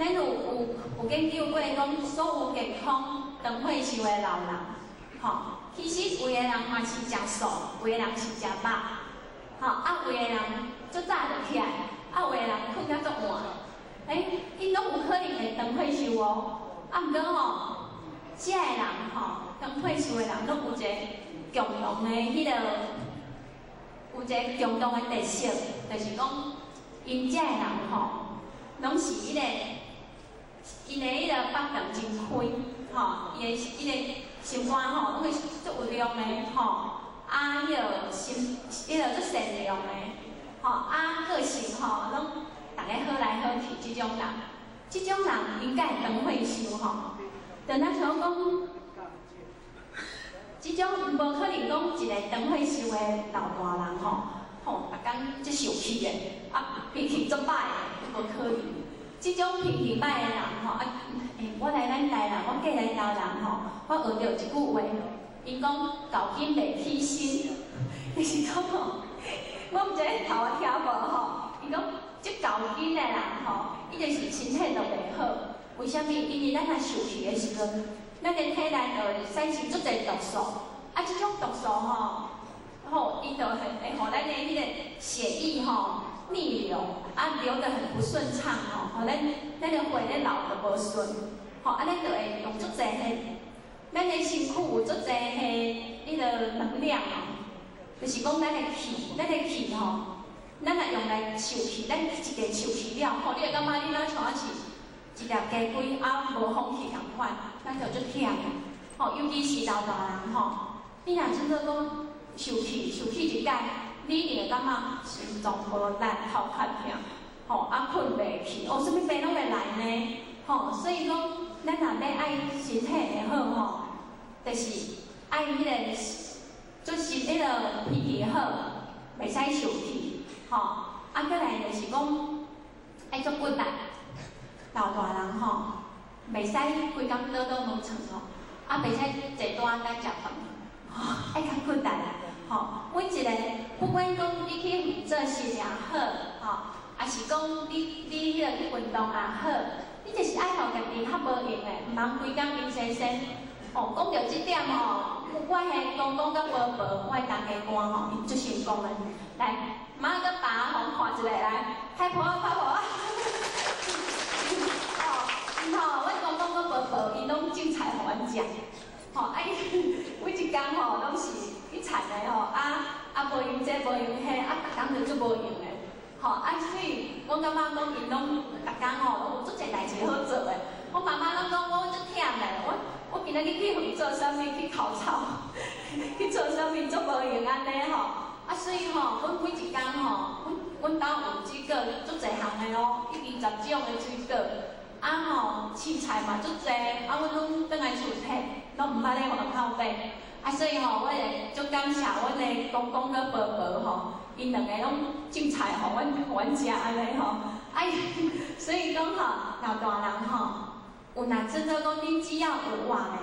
咱有研究過講，所有健康長歲壽的老人，吼，其實有的人嘛是食素，有的人是食肉，吼，啊，有的人足早就起來，啊，有的人睏甲足晚，欸，𪜶攏有可能會長歲壽哦。啊，毋過吼，這个人吼，長歲壽的人攏有一個共同的彼個，有一個共同的特色，就是講，𪜶這个人吼，攏是彼個，𪜶的彼個腹腸真開，吼，伊的心肝吼，攏會足有量的吼，啊，彼個心，彼個足善良的，吼，啊，個性吼，攏逐个好來好去這種人，這種人𪜶才會長歲壽吼。就若像講，這種無可能講一個長歲壽的老大人吼，吼，逐工足受氣的，啊，脾氣足歹的，無可能。這種脾氣歹的人吼，啊，欸，我來咱台南，我過來台南吼，我學著一句話，𪜶講猴筋袂起身，就是講吼，我毋知頭仔聽無吼，伊講這猴筋的人吼，伊就是身體就袂好。為啥物？因為咱若受氣的時陣，咱的體內就會產生足濟毒素，啊，這種毒素吼，吼，伊就會會予咱的彼個血液吼逆流，啊，流得很不順暢吼，予咱的血咧流就無順，吼，啊，咱就會用足濟彼，咱的身軀有足濟彼彼個能量哦，就是講咱的氣，咱的氣吼，咱若用來受氣，咱一個受氣了吼，你會感覺你若像啊是一粒雞胿啊，無風氣仝款，咱就足忝的，吼，尤其是老大人吼，你若真做講受氣，受氣一擺，你一定會感覺心臟無力、頭殼疼，吼，啊，睏袂去，哦，啥物病攏會來呢？吼，所以講，咱若欲愛身體會好吼，就是愛彼個，就是彼個脾氣好，袂使受氣，吼，啊，閣來就是講愛足骨力。老大人吼，袂使規工倒倒佇床吼，啊，袂使坐單單食飯，吼，愛較骨力，吼。每一個不管講你去做事也好，吼，抑是講你彼個去運動也好，你就是愛予家己較無閒的，毋通規工閒閒閒。吼，講著這點吼，我彼公公佮婆婆，我的大家官吼，𪜶足成功的。來，媽佮爸予看一下來，拍噗仔拍噗仔。吼，阮公公佮婆婆，𪜶攏種菜予阮食，吼，啊，每一工吼攏是去田的吼，啊啊無閒這無閒彼，啊，逐工就足無閒的，吼，啊，所以我感覺講𪜶攏逐工吼攏有足濟代誌好做的。我媽媽攏講我足忝的，我今仔日去園做啥物？去剾草，去做啥物？足無閒按呢吼。啊，所以吼，阮每一工吼，阮兜有水果足濟項的哦，已經10種的水果。啊吼，凊菜嘛足濟，啊，阮攏轉來厝提，攏毋捌咧外口買。啊，所以吼，我會足感謝阮的公公佮婆婆吼，𪜶兩個攏種菜予阮予阮食按呢吼。啊，所以講吼，老大人吼，有若真做講恁只要有活的，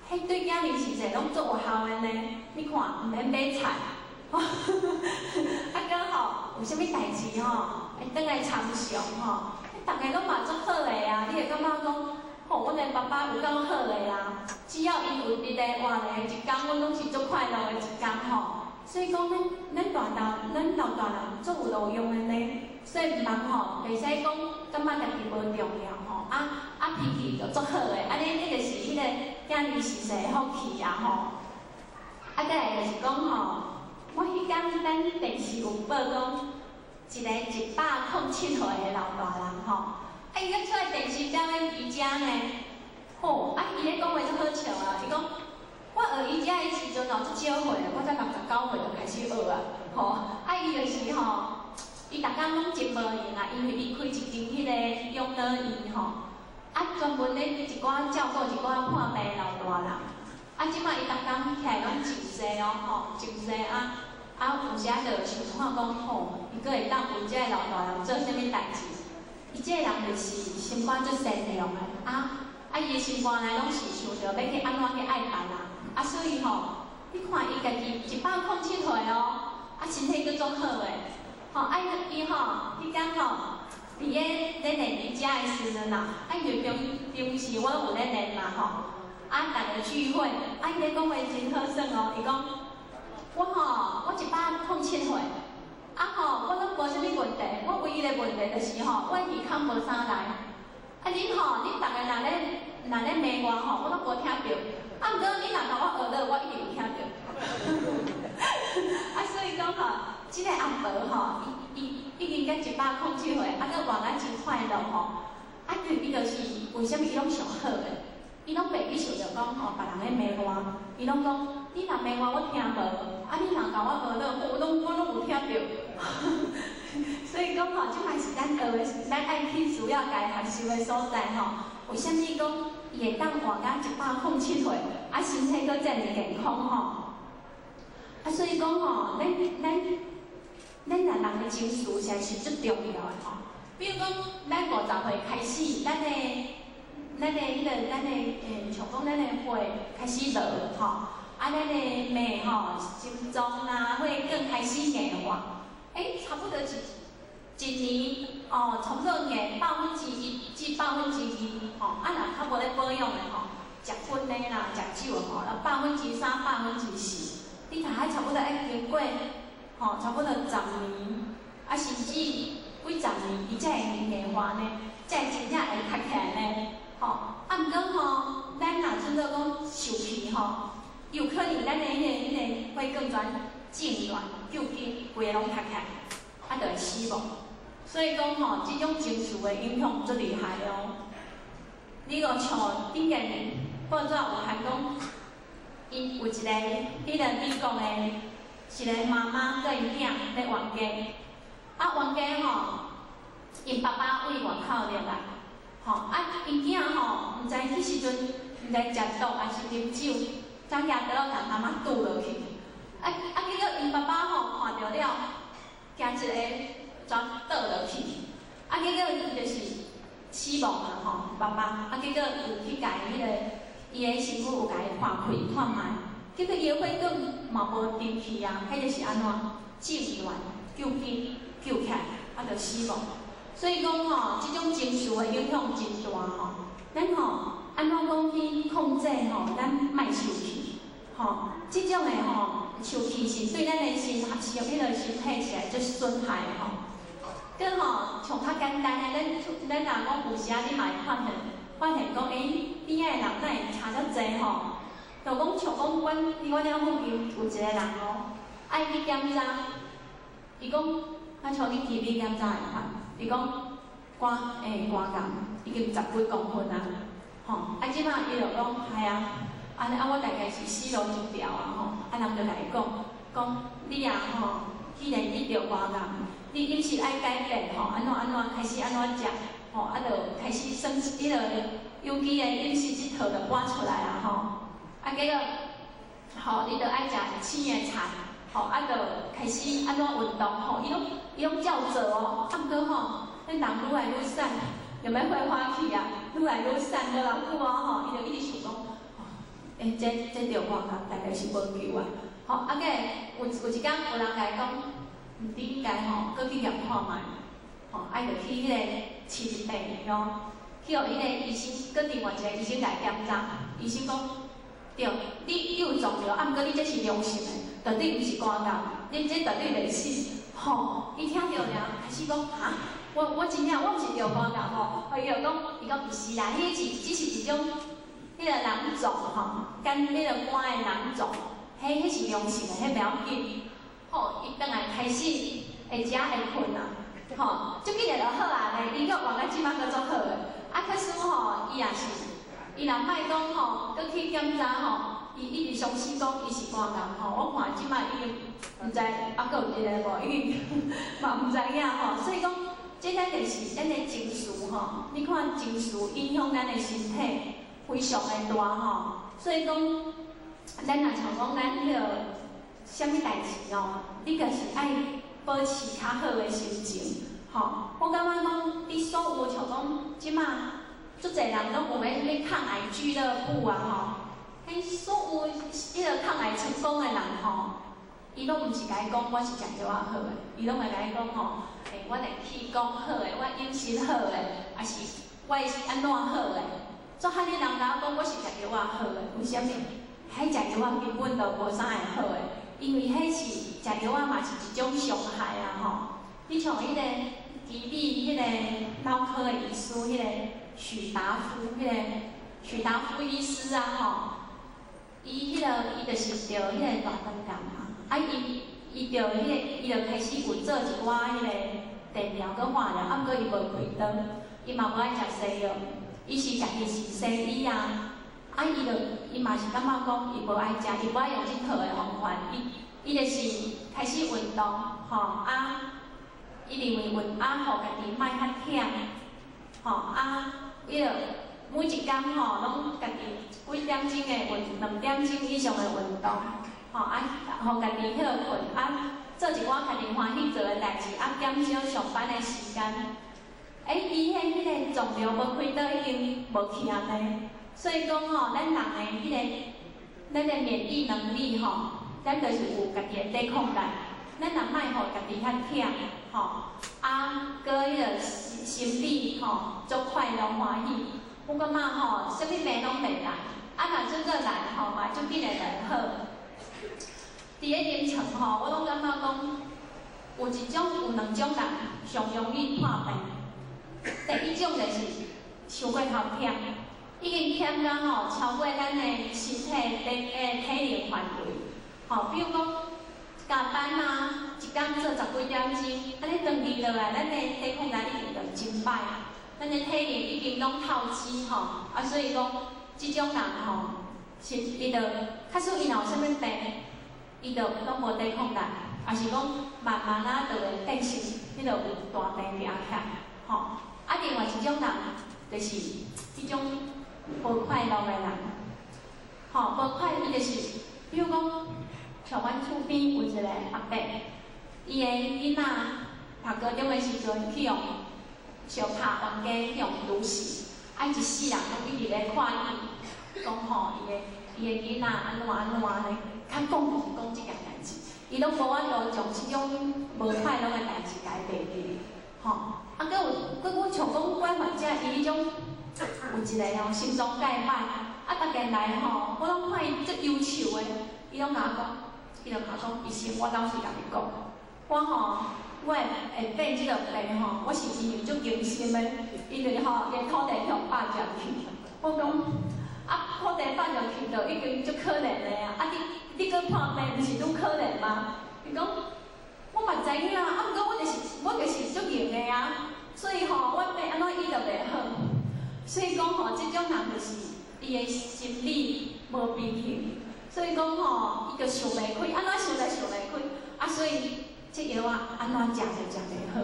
彼對囝兒實際攏足有效的呢。你看，毋免買菜，啊，閣吼有啥物代誌吼，會轉來參詳吼。逐个攏嘛足好的啊！你會感覺講，吼，阮的爸爸有夠好的啊！只要𪜶有佇咧活咧一工，阮攏是足快樂的一工吼。所以講，咱大大，咱老大人足有路用的呢。所以毋通吼，袂使講感覺家己無重要吼，啊啊脾氣就足好的，按呢，彼就是彼個囝兒時勢的福氣啊吼。啊，閣來就是講吼，我彼工咱電視有報講，一個107歲的老大人吼，啊，伊閣出來電視表演瑜伽呢，吼，啊，伊咧講話足好笑啊！伊講，我學瑜伽的時陣哦，足少歲，我才69歲就開始學啊，吼，啊，伊就是吼，伊逐工攏真無閒啊，因為伊開一間彼個養老院吼，啊，專門咧一寡照顧一寡破病的老大人，啊，這擺伊逐工起來攏真濟哦，吼，真濟啊。啊，有時仔就想看講吼，伊閣會當為這个老大人做啥物代誌？伊這個人就是心肝足善良的，啊啊，伊的心肝內攏是想著欲去按怎去愛別人，啊，所以吼，你看伊家己107歲哦，啊，身體閣足好的，吼，啊，伊吼，彼工吼，佇佇咧咧練瑜伽的時陣啦，啊，因為平平時我攏有咧練嘛吼，啊，逐个聚會，啊，伊咧講話真好耍哦，伊講，我吼，我107歲，啊吼，我攏無啥物問題，我唯一的問題就是吼，我耳孔無啥來。啊，恁吼，恁逐个若咧罵我吼，我攏無聽著。啊，毋過恁若共我學了，我一定有聽著。啊，所以講吼，這个阿婆吼，伊已經甲107歲，啊，閣活甲真快樂吼。啊，對，伊就是為啥物伊攏上好的？伊攏袂去想著講吼，別人咧罵我，伊攏講，你若罵我，我聽無；啊，你若共我學了，我攏有聽著。所以講吼，這擺是咱學的，咱愛去需要共伊學習的所在吼。為啥物講伊會當活甲107歲，啊，身體閣遮爾健康吼？啊，所以講吼，咱人人的情緒實在是足重要的吼。比如講，咱50歲開始，咱的彼個，咱的像講咱的血開始落吼，啊，咱的脈吼，心臟啦，血管開始硬化，欸，差不多是一年哦，差不多硬1%至2%吼，啊，若較無咧保養的吼，食薰的啦，食酒的吼，3%、4%，你若愛差不多愛經過吼，差不多十年，啊，甚至幾十年，伊才會硬化呢，才會真正會較起來呢，吼。啊，毋過吼，咱若準做講受氣吼，有可能咱的彼個血管全痙攣、揪筋，規个攏塌起來，啊，就會死亡。所以講吼，這種情緒的影響足厲害哦。你個像頂間報紙有刊講，𪜶有一個彼個美國的一個媽媽佮𪜶囝咧冤家，啊冤家吼，𪜶爸爸佇外口入來，吼啊𪜶囝吼，毋知彼時陣毋知食毒抑是啉酒，走舉刀共媽媽拄落去，啊啊結果𪜶爸爸吼看著了，行一个全倒落去，啊結果伊就是死亡啊吼，爸爸，啊結果有去共彼個伊的身軀有共伊看開看覓，結果伊的血管嘛無停去啊，彼就是按怎痙攣、揪筋、揪起來，啊就死亡。所以講吼，這種情緒的影響真大吼。咱吼按怎講去控制吼，咱莫受氣，吼，這種的吼受氣是對咱的身是彼個身體是會足損害的吼。閣吼像較簡單的，咱若講有時仔你嘛會發現講，欸，邊仔的人哪會差遮濟吼？就講像講，阮佇阮遐附近有一個人哦，愛去檢查，伊講啊像你 TB 檢查的款，伊講肝癌已經十幾公分啊，吼，啊這擺伊就講係啊，按呢啊我大概是死路一條啊吼，啊人就共伊講，講你啊吼，既然你著肝癌，你飲食愛改變吼，按怎按怎開始按怎食，吼，啊就開始算彼個有機的飲食這套就搬出來啊吼，啊結果吼，你著愛食青的菜，吼，啊就開始按怎運動吼，伊攏照做哦，啊毋過吼，彼人愈來愈瘦，又欲火化去啊，愈來愈瘦，無偌久哦吼，伊就一直想講，吼，欸，這著肝癌大概是無救啊，吼，啊個有一工有人共伊講，毋知應該吼，閣去驗看覓，吼，愛著去彼個市立病院哦，去予彼個醫生，閣另外一個醫生來檢查，醫生講，對，你有腫瘤，啊，毋過你這是良性的，絕對毋是肝癌，你這絕對袂死，吼，伊聽著了，開始講，哈，我真正我毋是著肝癌吼，伊就講，伊講毋是啦，彼是只是一種，彼個囊腫吼，肝彼個肝的囊腫，彼是良性的，彼袂要緊，吼，伊轉來開始會食會睏啊，吼，足緊的就好啊，咧，伊閣活到這擺閣足好的，啊，可是吼，伊也是。伊若莫講吼，閣去檢查吼，伊一直相信講伊是肝癌吼。我看這擺已經毋知猶閣有一個無，已經嘛毋知影吼。所以講，這咱就是咱的情緒吼。你看情緒影響咱的身體非常的大吼。所以講，咱若像講咱彼個啥物代誌哦，你就是愛保持較好的心情吼。我感覺講，你所有像講這擺。足濟人攏有咧啥物抗癌俱樂部啊吼，彼所有彼個抗癌成功的人吼，伊攏毋是共伊講我是食藥仔好的，伊攏會共伊講吼，欸，我的氣功好的，我飲食好的，抑是我是按怎好的。做哈爾人共我講我是食藥仔好的，為啥物？彼食藥仔根本就無啥會好的，因為彼是食藥仔嘛是一種傷害啊吼。你像彼個基地彼個腦科的醫師，彼個許達夫，彼個許達夫醫師啊吼，伊彼個伊就是得彼個大腸癌嘛，啊伊伊著彼個伊就開始有做一寡彼個電療佮化療，啊毋過伊無開刀，伊嘛無愛食西藥，伊是家己是西醫啊，啊伊就伊嘛是感覺講伊無愛食，伊無愛用這套的方法，伊伊就是開始運動，吼啊，伊認為運啊，予家己莫較忝，吼啊，伊就每一工吼攏家己幾點鐘的運，2點鐘以上的運動，吼啊，予家己歇睏啊，做一寡家己歡喜做的代誌，啊，減少上班的時間。欸，伊彼彼個腫瘤無開刀已經無去按呢，所以講吼，咱人的彼個，咱的免疫能力吼，咱就是有家己的抵抗力。咱若莫予家己較忝，吼，啊，閣彼個心心理吼，足快樂歡喜。我感覺吼，啥物病攏袂來，啊，若做做來吼，嘛足緊會來好。佇咧臨床吼，我攏感覺講，有一種有兩種人上容易破病。第一種就是傷過頭忝，已經忝到吼超過咱的身體的體能範圍。吼，比如講加班啊，一工做十幾點鐘，按呢長期落來，咱的抵抗力已經就真歹，咱的體能已經攏透支吼，啊，所以講這種人吼，是伊就假使伊若有啥物病，伊就攏無抵抗力，抑是講慢慢仔就會變成彼個有大病行起來，吼。啊，另外一種人就是彼種無快樂的人，吼，無快伊就是，比如講，像阮厝邊有一個阿伯，伊的囡仔讀高中的時陣去予相拍冤家去予毒死，啊，伊一世人攏一直咧看伊，講吼，伊的伊的囡仔按怎按怎按呢，較講就是講這件代誌，伊攏無法度將這種無快樂的代誌共伊忘記，吼。啊，閣有，閣阮像講阮患者，伊彼種有一個吼心臟蓋歹，啊，逐家來吼，我攏看伊足憂愁的，伊攏共我講，伊就共我講，醫生，我老實共你講，我吼，我會會變這個病吼，我是因為足甘心的，因為吼，伊的土地予霸佔去，我講，啊，土地霸佔去就已經足可憐的啊，啊你你閣破病，毋是愈可憐嗎？伊講。我嘛知影，啊，毋過我就是我就是足硬的啊，所以吼，我欲按怎醫都袂好。所以講吼，這種人就是伊的心理無平衡，所以講吼，伊就想袂開，按怎想都想袂開，啊，所以這藥仔按怎食就食袂好。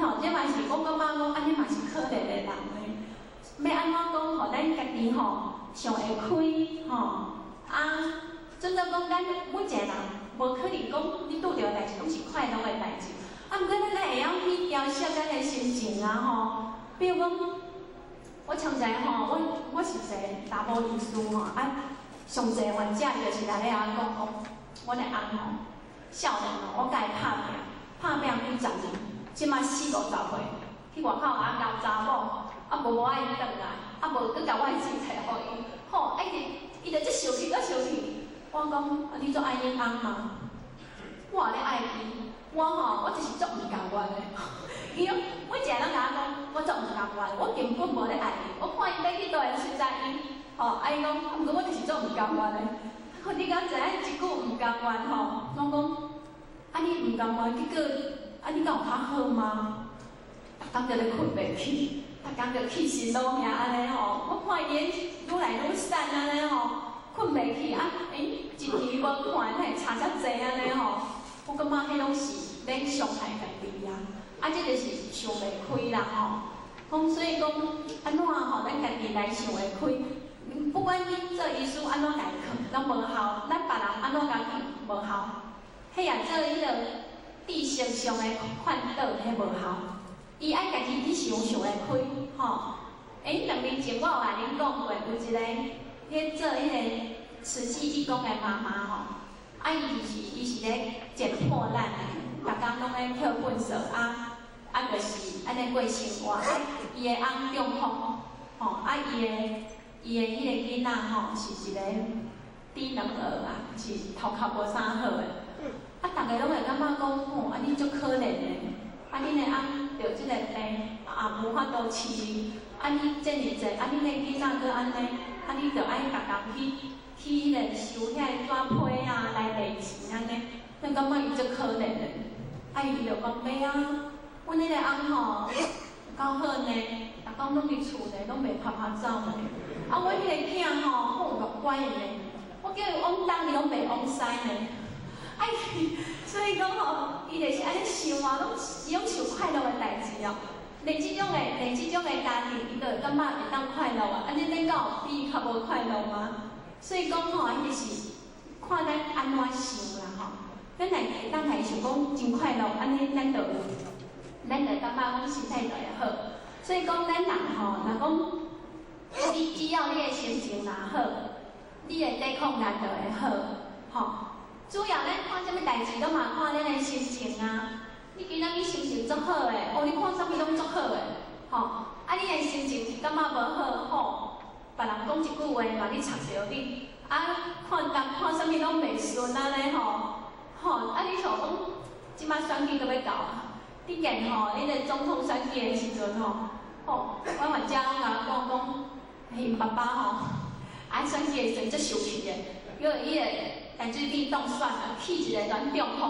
吼，這嘛是我感覺講，按呢嘛是可憐的人呢。欲按怎講，予咱家己吼想會開吼，啊，準做講咱每一個人。無可能講你拄著的代誌攏是快樂的代誌，啊，毋過咱愛會曉去調適咱的心情啊吼。比如講，我像在吼，我我是一個查某醫師吼，啊，上濟患者就是來咧遐講講，阮的翁吼，少年吼，我共伊拍拚，拍拚幾十年，這馬四五十歲，去外口啊交查某，啊無無愛轉來，啊無閣共我的錢摕予伊，吼，啊伊就伊就足生氣，足生氣。我講，啊你足愛恁翁嗎？我也咧愛伊，我吼，我就是足毋甘願的。伊講，每一個人共我講，我足毋甘願，我根本無咧愛伊。我看伊欲去佗位隨知伊，吼，啊伊講，毋過我就是足毋甘願的。吼，你敢知影一句毋甘願吼？我講，啊你毋甘願，結果，啊你敢有較好嗎？逐工就咧睏袂去，逐工就氣死老命按呢吼。我看伊咧愈來愈瘦按呢吼。睏袂去啊！欸，一年無看，哪會差遮濟按呢吼？我感覺彼攏是咧傷害家己啊！啊，這就是想袂開啦吼。講所以講，按怎吼，咱家己來想會開。不管恁做醫師按怎共伊勸，攏無效；咱別人按怎共勸，無效。彼也做彼個知識上的勸導，彼無效。伊愛家己去想想會開吼。欸，2年前我有共恁講過，有一個。咧做彼個慈濟義工的媽媽吼，啊，伊是咧撿破爛，逐工攏咧抾糞埽，啊啊，就是按呢過生活。啊，伊的翁中風，吼，啊，伊的彼个囡仔吼是一個低能兒啊，是頭殼無啥好的。啊，逐家攏會感覺講，吼，啊你足可憐的，啊恁的翁著這个病，也無法度飼，啊你這爾濟，啊恁的囡仔閣按呢，啊你著愛逐工去彼个收遐個紙皮啊來賣錢按呢，咱感覺伊足可憐的。啊伊就講袂啊，阮彼個翁吼有夠好呢，逐工攏佇厝內攏袂趴趴走呢。啊，阮彼個囝吼，好有夠乖的呢，我叫伊往東伊攏袂往西呢。啊，所以講吼，伊就是按呢想啊，攏伊攏想快樂的代誌哦。連這種的家庭，伊都會感覺會當快樂啊。按呢咱敢有比伊較無快樂嗎？所以講吼，彼個是看咱按怎想啦吼。咱若會當來想講真快樂，按呢咱就感覺講心態就會好。所以講咱人吼，若講你只要你的心情若好，你的抵抗力就會好，吼。主要咱看啥物代誌，攏嘛看咱的心情啊。你今仔日心情足好的，哦，你看啥物攏足好的，吼。啊，你的心情感覺無好，吼，別人講一句話嘛，你插著你，啊，看逐看啥物攏袂順按呢吼，吼，啊，你像講，這擺選舉閣欲到啊，頂間吼，彼个總統選舉的時陣吼，吼，我阮遮攏共我講講，𪜶爸爸吼，啊，選舉的時陣足生氣的，因為伊個陳水扁當選啊，去一个阮中風，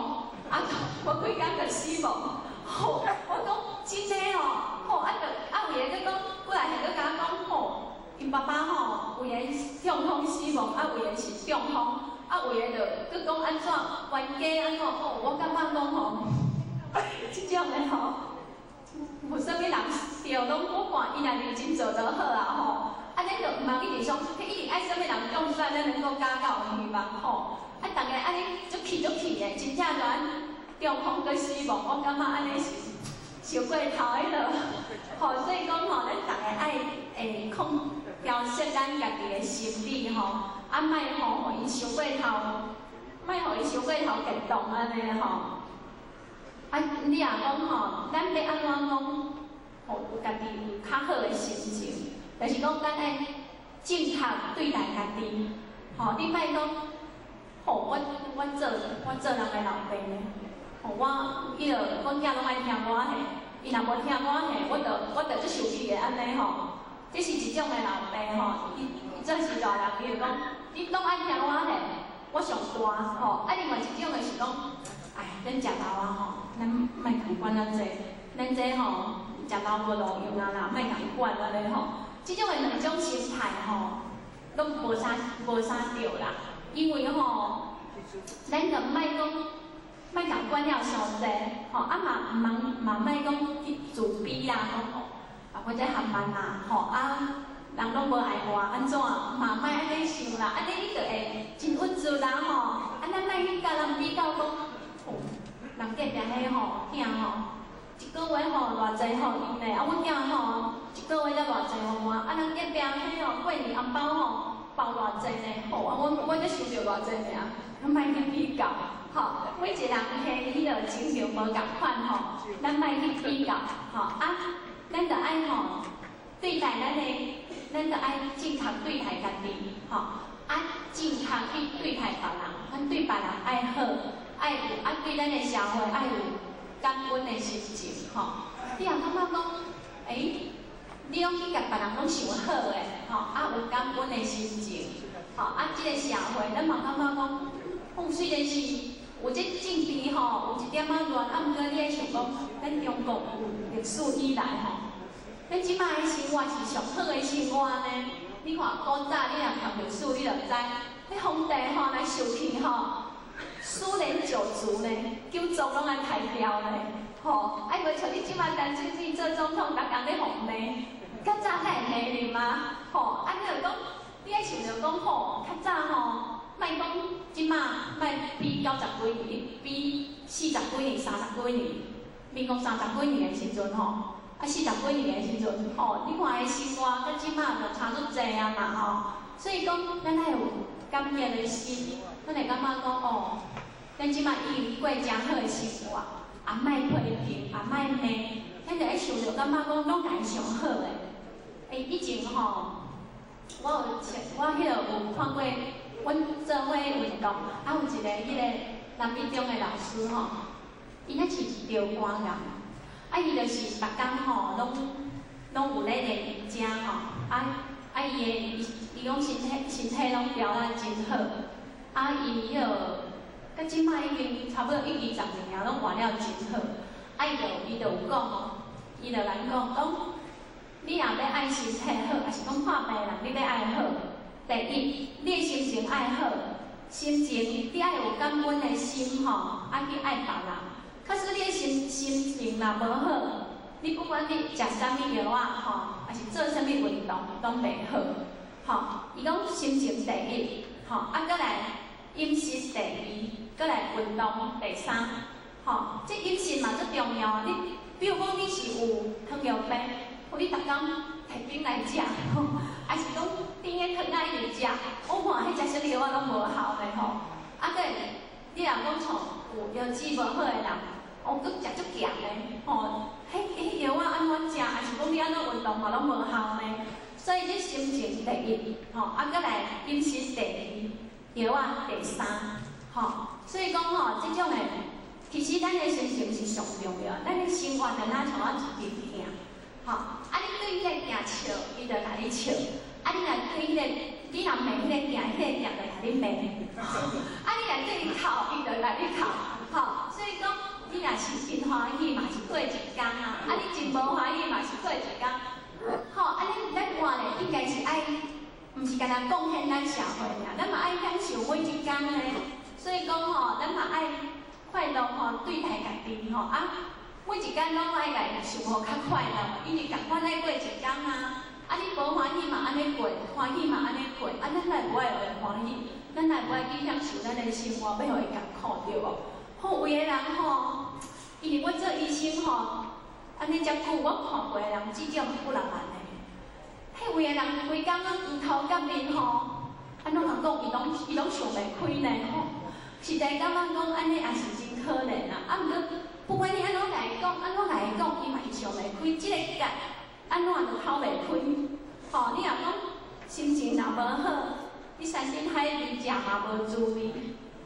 啊，無幾工就死亡。吼，我講真的哦，吼，啊，就啊有的閣講，過來還閣共我講吼，𪜶爸爸吼，有的中風死亡，啊有的是中風，啊有的就閣講按怎冤家按怎吼，我感覺講吼，這種的吼，無啥物人對，攏我看伊若認真做就好啊吼。啊，咱就毋通一直想，一定愛啥物人當選，咱能夠加較有希望吼。啊，逐家按呢足氣足氣的，真正就按中風閣死亡，我感覺按呢是傷過頭彼落。吼，所以講吼，咱逐家愛會控調適咱家己的心理吼，啊，莫吼予伊傷過頭，莫予伊傷過頭激動按呢吼。啊，你若講吼，咱欲按怎講，予有家己有較好的心情，就是講咱愛正確對待家己，吼，你莫講，吼，我做人的老爸呢，吼，我彼落阮囝攏愛聽我的，伊若無聽我的，我就足生氣的按呢吼。這是一種的老爸吼，伊做是大人，伊會講，你攏愛聽我的，我上大吼。啊，另外一種的是講，哎，咱食老啊吼，咱莫共管遮濟，咱這吼食老無路用啊啦，莫共管按呢吼。這種的兩種心態吼，攏無啥對啦。因為吼，咱就莫講，莫共管了傷濟，吼，啊嘛毋通嘛莫講去自卑啦，講吼，啊我這含慢啦，吼啊，人攏無愛我，按怎嘛莫按呢想啦，按呢你就會真鬱卒啦吼。啊，咱莫去共人比較講，吼，人隔壁彼吼囝吼，一個月吼偌濟予𪜶呢，啊，阮囝吼一個月才偌濟予我，啊，人隔壁彼吼過年紅包吼包偌濟呢，吼，啊，我才收著偌濟爾，莫去比較，吼，每一個人的彼个情形無仝款吼，咱莫去比較，吼，啊，咱著愛吼對待咱的，咱著愛正確對待家己，吼，啊，正確去對待別人，咱對別人愛好，愛有啊，對咱的社會愛有感恩的心情，吼。你若感覺講，欸，你攏去共別人攏想好的，吼，啊有感恩的心情，吼，啊，這个社會咱嘛感覺講，哦，雖然是有這政治吼，有一點仔亂，啊，毋過你愛想講，咱中國有歷史以來吼，咱這擺的生活是上好的生活呢。你看古早你若讀歷史，你就知，彼皇帝吼來受氣吼，株連九族呢，九族攏愛刣掉呢，吼，啊無像你這擺陳水扁做總統，逐工咧予罵，較早哪會罵你嗎？吼，啊你就講，你愛想著講吼，較早吼，莫講這擺，莫比90幾年，比40幾年、30幾年，民國30幾年的時陣吼，啊40幾年的時陣吼，你看彼生活佮這擺就差足濟啊嘛吼，所以講咱愛有感激的心，咱會感覺講哦，咱這擺已經過誠好的生活，也莫批評，也莫罵，咱就會想著感覺講攏來上好的。欸，以前吼，我彼個有看過，阮做伙運動，啊有一個彼個南一中的老師吼，伊那是著肝癌，啊伊就是逐工吼攏有咧練瑜伽吼，啊伊的伊伊講身體攏調啊真好，啊伊彼個到這擺已經差不多一二十年啊，攏活了真好。啊伊就有講哦，伊就來講講，你若欲愛身體好，抑是講破病的人，你欲愛好，第一，你的心情愛好，心情你愛有感恩的心吼，啊去愛別人。可是你的心情若無好，你不管你食啥物藥啊吼，抑是做啥物運動，攏袂好。吼，伊講心情第一，吼，啊，閣來飲食第二，閣來運動第三。吼，這飲食嘛足重要。你比如講你是有糖尿病，吼，你逐工提冰來食，吼，抑是講甜的糖仔一直食，我看彼食啥物藥仔攏無效的吼。啊，閣你若講像有腰子無好的人，哦，閣食足鹹的，吼，彼藥仔按怎食，抑是講你按怎運動嘛攏無效呢？所以這心情第一，吼，啊，閣來飲食第二，藥仔第三，吼。所以講吼，這種的，其實咱的心情是上重要，咱的生活就若像我一支鏡，吼，啊，你對彼個鏡笑，伊就共你笑；啊，你若對彼個，你若罵彼個鏡，彼個鏡就共你罵；啊，你若對伊哭，伊就共你哭，吼。所以講，你若是真歡喜嘛，是過一工啊；啊，你真無歡喜嘛，是過一工。吼，啊，咱活咧應該是愛，毋是干焦貢獻咱社會爾，咱嘛愛享受每一工呢。所以講吼，咱嘛愛快樂吼，對待家己吼啊，每一工攏愛共伊生活較快樂，因為仝款愛過一工啊。啊，你無歡喜嘛按呢過，歡喜嘛按呢過，啊，咱來無愛予伊歡喜，咱來無愛去享受咱的生活，欲予伊艱苦對無？吼，有的人吼，因為我做醫生吼，按呢遮久，我看過的人至少嘛幾若萬个。彼有的人規工攏黃頭甲面吼，按怎共講，伊攏想袂開呢吼。實在感覺講按呢也是真可憐啊！啊，毋過不管你按怎共伊講，按怎共伊講，伊嘛是想袂開，這個結按怎都透袂開。吼，你若講心情若無好，你山珍海味食嘛無滋味。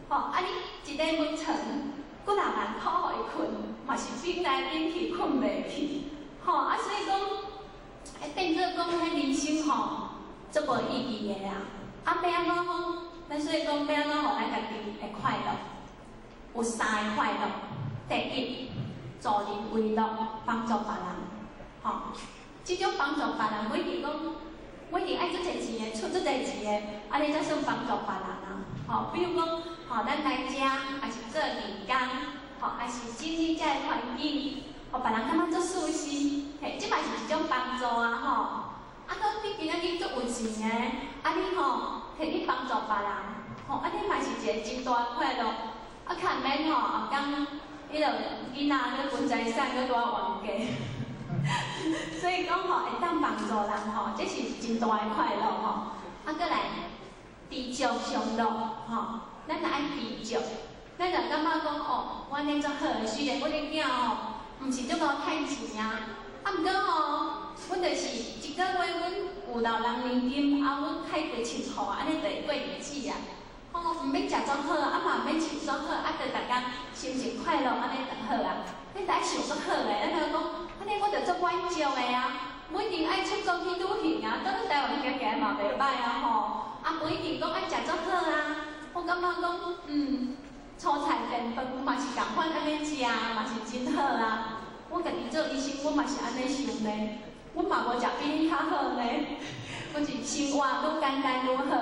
吼，啊你一个門床幾若萬箍予伊睏，嘛是變來變去睏袂去。吼，啊所以講，會變做講彼人生吼，足無意義的啊！啊，欲按怎講？咱所以講，欲按怎予咱家己會快樂？有三个快樂。第一，助人為樂，幫助別人。吼，這種幫助別人，不一定講，不一定愛足濟錢的，出足濟錢的，按呢才算幫助別人啊。吼，比如講，吼，咱來遮，抑是做義工，吼，抑是整理這个環境，予別人感覺足舒適，嘿，這嘛是一種幫助啊，吼。啊，閣你今仔日足有錢的，啊你吼摕去幫助別人，吼，按呢嘛是一個真大的快樂。啊，較毋免吼，後工彼落囡仔閣分財產閣拄仔冤家。所以講吼，會當幫助人吼，這是真大的快樂吼。啊，閣來知足常樂吼，咱若愛知足，咱若感覺講哦，我按呢足好的，雖然阮的囝吼，毋是足𠢕趁錢啊，啊，毋過吼，阮就是一個月阮有老人年金，啊，阮開幾千箍，按呢就會過日子啊。吼，毋免食足好，啊嘛毋免穿足好，啊，就逐工心情快樂，按呢就好啊。咱著愛想足好的，咱著講，按呢我就足滿足的啊。無一定愛出國去旅行啊，倒轉台灣行行嘛袂歹啊吼。啊，無一定講愛食足好啊。我感覺講，粗菜淡飯嘛是仝款按呢食，嘛是真好啊。我家己做醫生，我嘛是按呢想的。阮嘛無食比恁較好呢，阮是生活愈簡單愈好，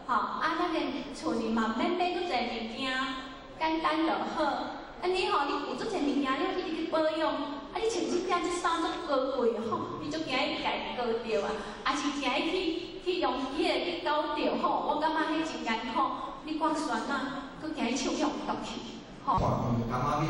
吼。啊，咱的厝裡嘛毋免買足濟物件，簡單就好。啊，你吼，你有足濟物件，你一直去保養。啊，你穿這件這衫足高貴吼，你足驚伊共伊割著啊，抑是驚伊去用彼个去搞著吼。我感覺彼真艱苦，你掛酸啊，閣驚伊手予人剁去，吼。感覺彼